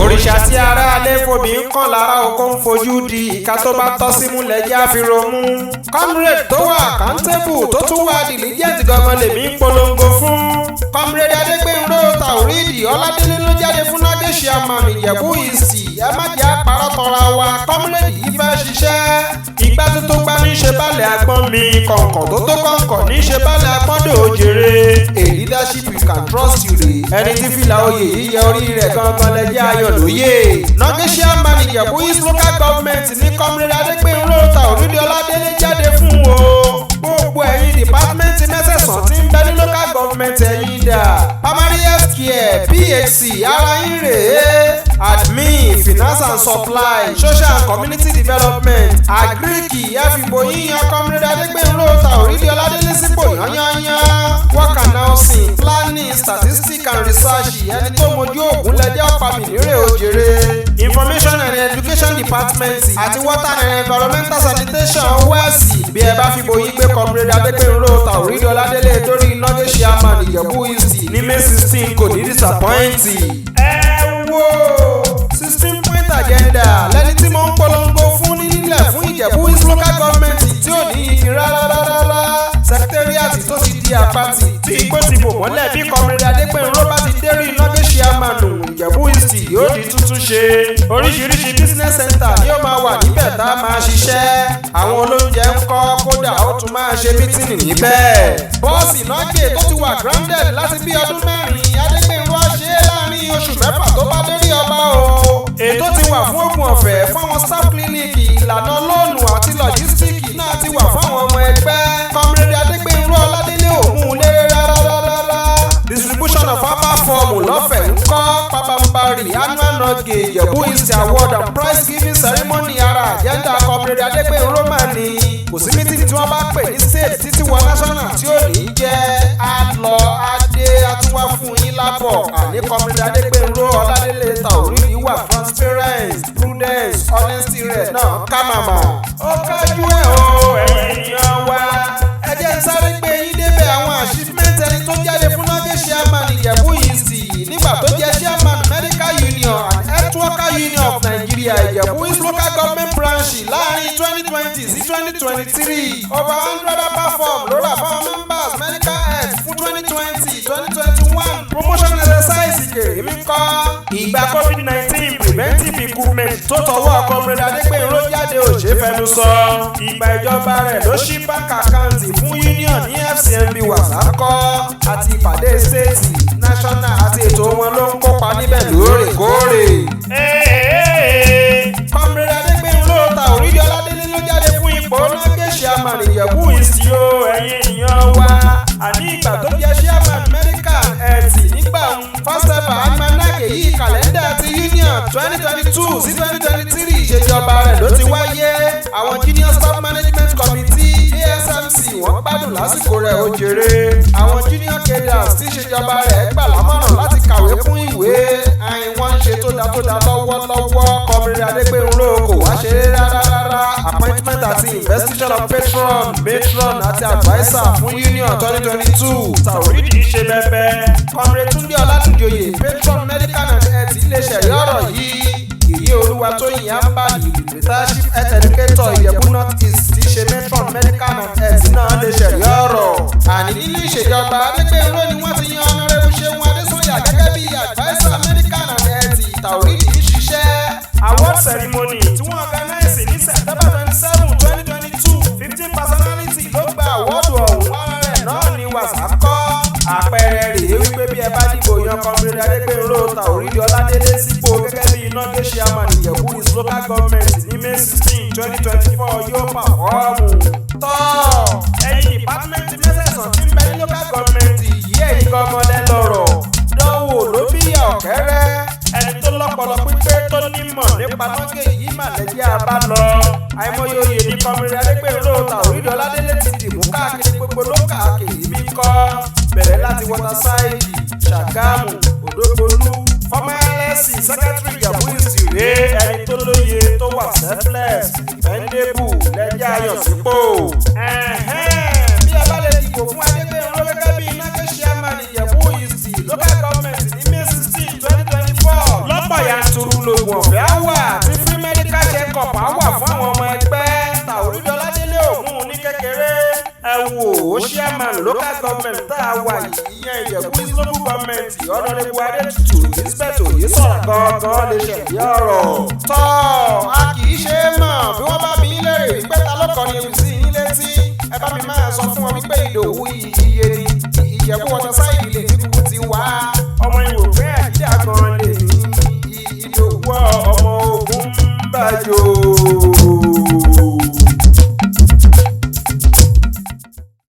Òrìṣà tí ara alẹ́ fòbí ń kàn lára oko ń fojú di ìka tó bá tọ́ símú lẹ́jẹ́ àfiromú. Comrade tó wà accountable, tó tún wà diligent gangan lèmi ń polongo fún. Comrade Adégbénró Taoreed Ọládélé ló jáde fún NULGE chairman Ìjẹ̀bú East. Ẹ má jẹ́ àpárọ̀ tọra wa, comrade yìí fẹ́ ṣiṣẹ́. Ìgbà tó tó gbá ní ṣe balẹ̀ agbọ́n mi, kọ̀ǹkọ̀ tó tó kọ̀ǹkọ̀ ní ṣe balẹ̀ agbọ́n dòjèrè. A leadership you can trust you rè. Ẹni tí fìlà oyè yíyẹ orí rẹ̀ gangan lẹ́jẹ́ ayọ̀ lóye. NULGE chairman Ìjẹ̀bú East Local Government ní Comrade Adégbénró Taoreed Ọládélé jáde fún o. Gbogbo ẹ̀yin department mẹ́sẹ̀sán tí ń bẹ ní local government, ẹ̀yin dà? Primary health care, PHC, ara yín rèé. Admin, finance and supply, social and community development, agric, ẹ fìbò yín yan Comrade Adégbénró Taoreed Ọládélé sípò yányányán. Work and housing, planning, statistics and research, ẹni tó mojú ògùn lẹ́jẹ́ ọ̀pá mìíràn òjèrè. Information and education department àti water and environmental sanitation, wẹ́ẹ̀sì, bí ẹ bá fìbò yín gbé Comrade Adégbénró Taoreed Ọládélé torí NULGE chairman Ìjẹ̀bú East ní May 16, kò ní disappoint. Ẹ wo 16 point agenda lẹ́ni tí mo ń polongo fún ní nílẹ̀ fún Ìjẹ̀bú East Local Government tí ò ní igi rárá rárá. Secretariat tó ti di àpatì tí igbó ti bò mọ́lẹ̀, bí Comrade Adégbénró bá ti dérí NULGE chairman Ìjẹ̀bú East, yóò di tuntun ṣe. Oríṣiríṣi business center ni ó máa wà níbẹ̀ tá a máa ṣiṣẹ́. Àwọn olóúnjẹ ń kọ́, kódà ó tún máa ṣe meeting níbẹ̀. Bọ́ọ̀sì NULGE tó ti wà grounded láti bí ọdún 4, Adégbénró á ṣe é láàrin oṣù 6 tó bá dérí ọba o. Ètò ti wà fún oògùn ọ̀fẹ́ fáwọn staff clinic, ìlànà loan àti logistics náà ti wà fáwọn ọmọ ẹgbẹ́. Comrade Adégbénró Ọládélé òun lé rárá rárá. Distribution of herbal form lọ́fẹ̀ẹ́ ń kọ́. Pabambari annual NULGE Ìjẹ̀bú East award and prize giving ceremony, ara agenda Comrade Adégbénró mà ní. Kò sí meeting tí wọ́n bá pè ní state títí wọ national tí ò ní jẹ́ á lọ, á dé, á tún wá fún yín lábọ̀. Àní Comrade Adégbénró Ọládélé Taoreed wà transparent, prudence, honesty rẹ̀ náà ká màmá. Ó kájú ẹ̀ o, ẹ̀yin ènìyàn wa. Ẹ jẹ́ ń sáré gbé yín débẹ̀ àwọn achievement ẹni tó jáde fún NULGE chairman Ìjẹ̀bú East nígbà tó jẹ́ chairman Medical Union and Health Worker Union of Nigeria, Ìjẹ̀bú East Local Government branch láàrin 2020 sí 2023. Over 100 herbal form ló rà fáwọn members medical health fún 2020, 2021. Promotion exercise kèrè mí kọ́. Ìgbà COVID-19, preventive equipment tó tọwọ́ Comrade Adégbénró jáde ò ṣe fẹnu sọ. Ìgbà ìjọba rẹ̀ ló ṣí bank account fún union ní FCMB wàsákọ́ àti ìpàdé state, national àti ètò wọn ló ń kópa níbẹ̀ lóòrèkóòrè. Comrade Adégbénró Taoreed Ọládélé ló jáde fún ipò NULGE chairman Ìjẹ̀bú East o, ẹ̀yin ènìyàn wa. Àní ìgbà tó jẹ́ chairman medical health nígbà ń first ever almanac èyí kàlẹ́ndà ti union 2022 sí 2023, ìṣèjọba rẹ̀ ló ti wáyé. Àwọn junior staff management committee, JSMC, wọ́n gbádùn lásìkò rẹ̀ ó jèrè. Àwọn junior cadres tí ìṣèjọba rẹ̀ gbà lámọ̀ràn láti kàwé kún ìwé àìn, wọ́n ń ṣe tó da tó da lọ́wọ́lọ́wọ́. Comrade Adégbénró kò wá ṣeré rárá rárá. Appointment àti investiture of patron, matron àti adviser fún union 2022, Taoreed ṣe bẹ́bẹ́. Comrade Túndé Ọlátúnjòyè, patron medical and health, iléeṣẹ́ rí ọ̀rọ̀ yìí. Yèyé Olúwatóyìn Ambali, retired chief health educator Ìjẹ̀bú North East, tí í ṣe matron medical and health náà lè ṣẹ̀rí ọ̀rọ̀. Àní nínú ìṣèjọba Adégbénró ni wọ́n ti yan Honourable Ṣeun Adésànyà gẹ́gẹ́ bí adviser medical and health. Taoreed ń ṣiṣẹ́. Award ceremony tí wọ́n organize ní September 27, 2022, 15 personality ló gba award ọ̀hún. Ara rẹ̀ náà ni wàsá kọ́. Àpẹẹrẹ rèé wípé bí ẹ bá dìbò yan Comrade Adégbénró Taoreed Ọládélé sípò gẹ́gẹ́ bí NULGE chairman Ìjẹ̀bú East Local Government ní May 16, 2024, yóò perform. Tọ́ ẹ̀yin department mẹ́sẹ̀sán tí ń bẹ ní local government yìí, ẹ̀yin gangan lẹ lọ́rọ̀. Dánwò ló bí ọ̀kẹ́rẹ́. Ẹni tó lọ́pọlọ pípé tó nímọ̀ nípa NULGE yìí mà lẹ́jẹ́ abá lọ. Àìmọye oyè ní Comrade Adégbénró Taoreed Ọládélé ti dìbò káàkiri gbogbo lókà kèyí kọ́. Bẹ̀rẹ̀ láti Waterside, Ṣàgámù, Òdògbolú. Former LSC secretary Ìjẹ̀bú East rèé, ẹni tó lóye, tó wà selfless, dependable lẹ́jẹ́ ayọ̀ sípò. Bí ẹ bá lè dìbò fún Adégbénró gẹ́gẹ́ bí NULGE chairman Ìjẹ̀bú East Local Government ní May 16, 2024, lọ́pọ̀ yanturu. Yanturu lògùn ọ̀fẹ́ á wà tí free medical check up á wà fún àwọn ọmọ ẹgbẹ́. Tàórídì Ọládélé Ògún ní kékeré. Ẹ wò ó, chairman local government tá a wà yìí, ìyẹn Ìjẹ̀bú East local government, Honourable Adétutù Elizabeth Oyèsọ̀rọ̀ gangan lè ṣẹ̀dí ọ̀rọ̀. Tọ́ a kì í ṣe é mọ̀ bí wọ́n bá bí í léèrè wípé ta ló kọrin ewì sí yín létí. Ẹ bá mi máa sọ fún wọn wípé Ìdòwú iye ni Ìjẹ̀bú Waterside lè ní kúkú ti wá. Ọmọ ìwòpẹ́ àjíjà gan lè ní Ìdòwú ọmọ ogun ń bàjọ́.